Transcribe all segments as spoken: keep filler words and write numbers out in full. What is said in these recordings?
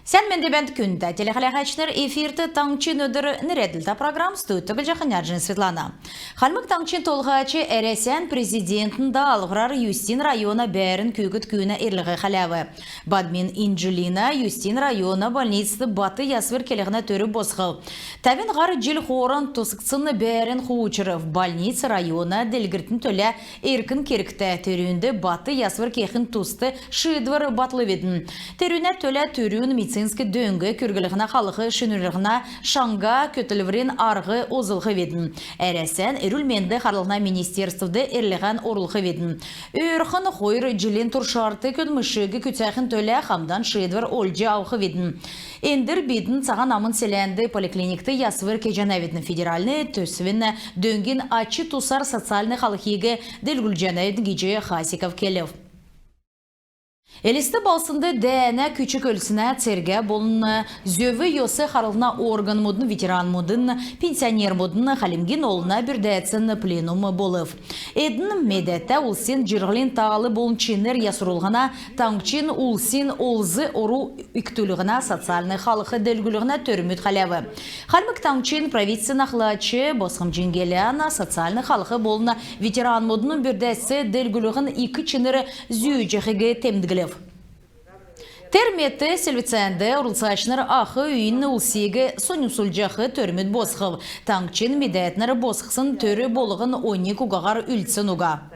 Сән менд бәәнт, күндтә телехәләһәчнр! Эфирт «Таңһчин өдр» нерәдлтә программ. Студьд Түглҗәхнә Җин Светлана. Хальмг Таңһчин Толһач Әрәсән Президентин даалһврар Юстин района бәәрн күүкд күүнә эрлһ хәләв. Бадмин Инҗлина Юстин района больницд бат ясвр келһнә төрмүд босхв. Тәвн һар җил хооран тосхгдсн бәәрн хуучрв. Больниц района делгрлтин төлә эркн кергтә. Терүнд бат ясвр кехин туст шиидвр батлвидн. Терүнә төлә түрүн медицинск дөң күрглһнә халх шинрүллһнә шаңһа көтлврин арһ олзлхвидн. Әрәсән эрүл-менд харлһна министерствд эрлһән орулхвидн. Өөрхн хойр җилин туршарт көдлмшиг күцәхин төлә хамдан шиидвр олҗ авхвидн. Эндр бидн Цаһан Амн селәнд поликлиникд ясвр кеҗәнәвидн. Федеральн төсвин дөңгин ач-тусар социальн халхиг делгрүлҗәнәвидн, — гиҗ Хасиков келв. Элст балһснд дәәнә күч-көлснә, цергә болн зөв-йос харлһна органмудын, ветеранмудын, пенсионермудын, Хальмгин олна бүрдәцин пленум болв. Эдн медәтә улсин җирһлин таал болн чинр ясрулһна, таңһчин улсин олз-ору икдүлһнә, социальн халх делгрүлһнә төрмүд хәләв. Хальмг Таңһчин правительствин ахлач Босхмҗин Геляна социальн халх болн ветеранмудын бүрдәц делгрүлһн ик чинр зүүҗәхиг темдглв. Тер мет селвцәнд орлцачнр ах үйин улсиг соньмсулҗах төрмүд босхв. Таңһчин медәтнр босхсн төр болһн оньг угаһар үлдсн уга.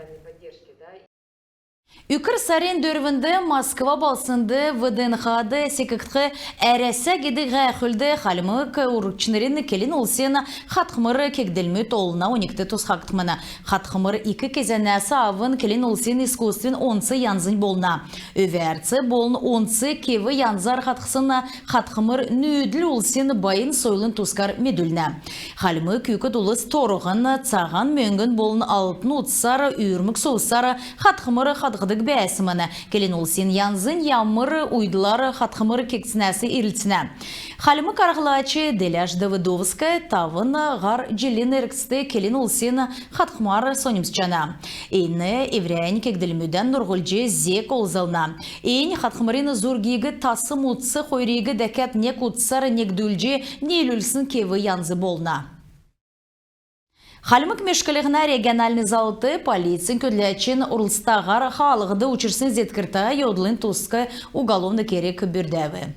Үкр сарин дөрвнд Москва балһснд ВДНХ-д секгдх «Әрәсә» гидг һәәхүлд хальмг урчнрин келн улсин хатхмр кегдлмүд олна оньгт тусхагдхмн. Хатхмр ик кезәнәс авн келн улсин искусствин онц янзнь болна. Өвәрц болн онц кев-янзар хатхсн хатхмр нүүдл улсин байн сойлын тускар медүлнә. Хальмг күүкд улс торһн, цаһан мөңгн болн алтн утсар, үүрмг сувсар хатхмр хатхдг бәәсмн. Келн улсин янзнь ямр уйдлар хатхмр кегдснәс ирлцнә. Хальмг арһлач Деляш Давыдовская тавн һар җилин эргцд келн улсин хатхмар соньмсҗана. Эн эврәннь кегдлмүдән нурһлҗ зег олзлна. Эн хатхмрин зургиг тасм утс хойриг дәкәд нег утсар негдүлҗ ниилүлсн кев-янз болна. Хальмг мөшклһнә региональн залт полицин көдләчин орлцтаһар хаалһд учрсн зеткртә йовдлын туск уголовн керг бүрдәв.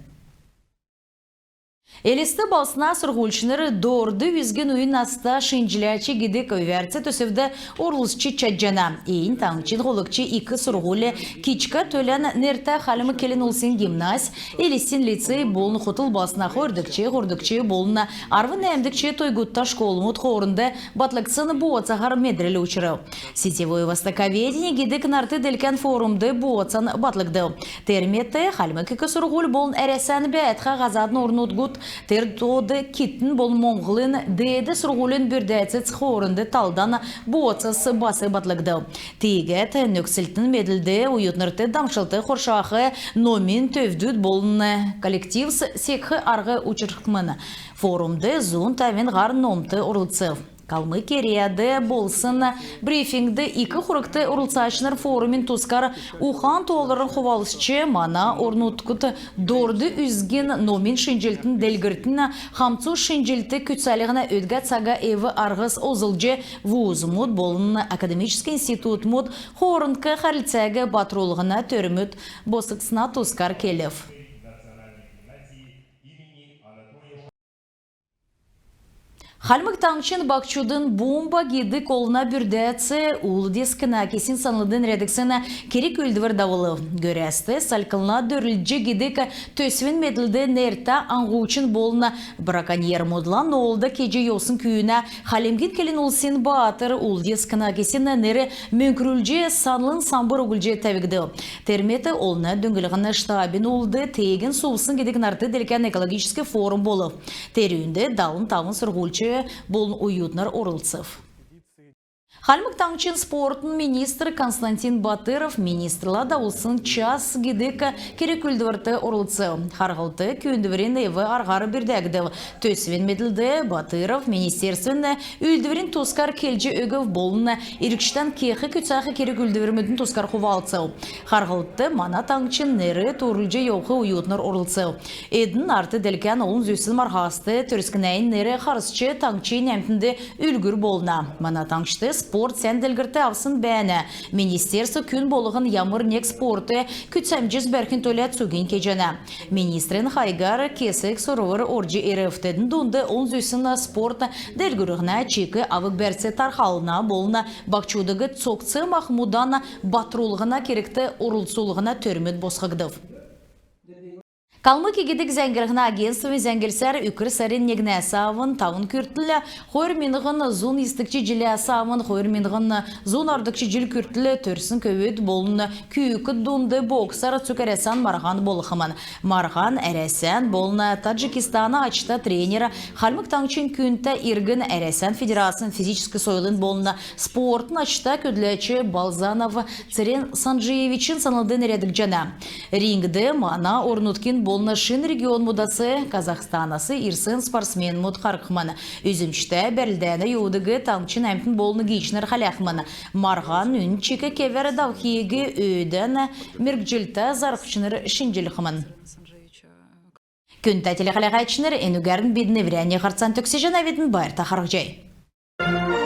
Элст балһсна сурһульчнр «Дорд үзгин уйн наста шинҗләч» гидг өвәрц төсвд орлцҗ чадҗана. Эн таңһчин һоллгч ик сурһуль, «Кичкә Төлән» нертә Хальмг келн улсин гимназь, Элстин лицей болн хотл балһсна хойрдгч, һурвдгч болн арвн нәәмдгч тойгта школмуд хоорнд батлгдсн бооцаһар медрл учрв. «Сетевое востоковедение» гидг нарт-делкән форумд бооцан батлгдв. Тер мет Хальмг ик сурһуль болн Әрәсән бәәтхә һазадын орн-нутгуд, тер тоод Китдин болн Моңһлын деед сурһулин бүрдәцс хоорнд талдан бооцас бас батлгдв. Тиигәд нөкцлтин медлд оютнрт дамшлт хоршах номин төвдүд болн коллективс секх арһ учрхмн. Форумд зун тәвн һар номт орлцв. «Калмыкия» РИА-д болсн брифингд ик хургт орлцачнр форумин тускар ухан-тоолврарн хувалцҗ, мана орн-нутгт дорд үзгин номин шинҗлтин делгрлтин хамцу шинҗллт күцәлһнә, өдгә цага эв-арһс олзлҗ, вузмуд болн академическ институтмуд хоорндк хәрлцәг батрулһна төрмүд босхсна тускар келв. Хальмг Таңһчин баһчудын «Бумба» гидг олна бүрдәц Улдис Кнакисин санлд нерәдгдсн керг-үүлдвр давулв. Гөрәсд салькнла дөрлдҗ гидг төсвин медлд нертә аң-учин болн браконьермудла ноолда кеҗ йовсн күүнә хальмгин келн улсин баатр Улдис Кнакисин нер мөңкрүлҗ, санлын самбр углҗ тәвгдв. Тер мет олна дөңнлһнә штабин улд «Теегин сувсн» гидг нарт-делкән экологическ форум болв. Терүнд далн тавн сурһульч болн оютнр орлцв. Хальмг Таңһчин спортын министр Константин Батыров министрлә «Давулсн час» гидг керг-үүлдврт орлцв. Харһлт күүндврин эв-арһар бүрдәгдв. Төсвин медлд Батыров министерствин үүлдврин тускар келҗ өгв болн иргчдән кех күцәх керг-үүлдврмүдин тускар хувалцв. Харһлтд мана таңһчин нер туурулҗ йовх оютнр орлцв. Эдн арт делкән олн зүсн марһаст Төрскнәннь нер харсҗ, таңһчин әмтнд үлгүр болна. Мана таңһчд спорт сән делгрлт авсн бәәнә. Министерств күн болһн ямр нег спортд күцәмҗс бәрхин төлә цугинь кеҗәнә. Министрин хайгар кесг сурвр орҗ ирв. Тедн дунд олн зүсн спорт делгрүллһнә, чик авг-бәрц тархална болн баһчудыг цогц-махмудан батруллһна кергт орлцуллһна төрмүд босхгдв. «Калмыкия» гидг зәңгллһнә агентствин зәңглсәр, үкр сарин негнәс авн тавн күртл, хойр миңһн зун йисдгч җиләс авн хойр миңһн зун арвдгч җил күртл төрсн көвүд болн күүкд дунд боксар цуг Әрәсән марһан болхмн. Марһан Әрәсән болн Таджикистана ачта тренер, Хальмг Таңһчин күндтә иргн, Әрәсән Федерацин физическ сойлын болн спортын ачта көдләч Балзанов Церен Санджиевичин санлд нерәдгдҗәнә. Рингд мана орн-нутгин болн шин регионмудас, Казахстанас ирсн спортсменмүд харһхмн. Үзмҗтә бәрлдәнә йовудыг таңһчин әмтн болн гиичнр хәләхмн. Марһан үнн чик кевәр давхиг өөдән мергҗлтә зарһчнр шинҗлхмн. Күндтә телехәләәчнр, энүгәрн бидн эврәннь һарцан төгсәҗәнәвидн. Байрта харһцхай.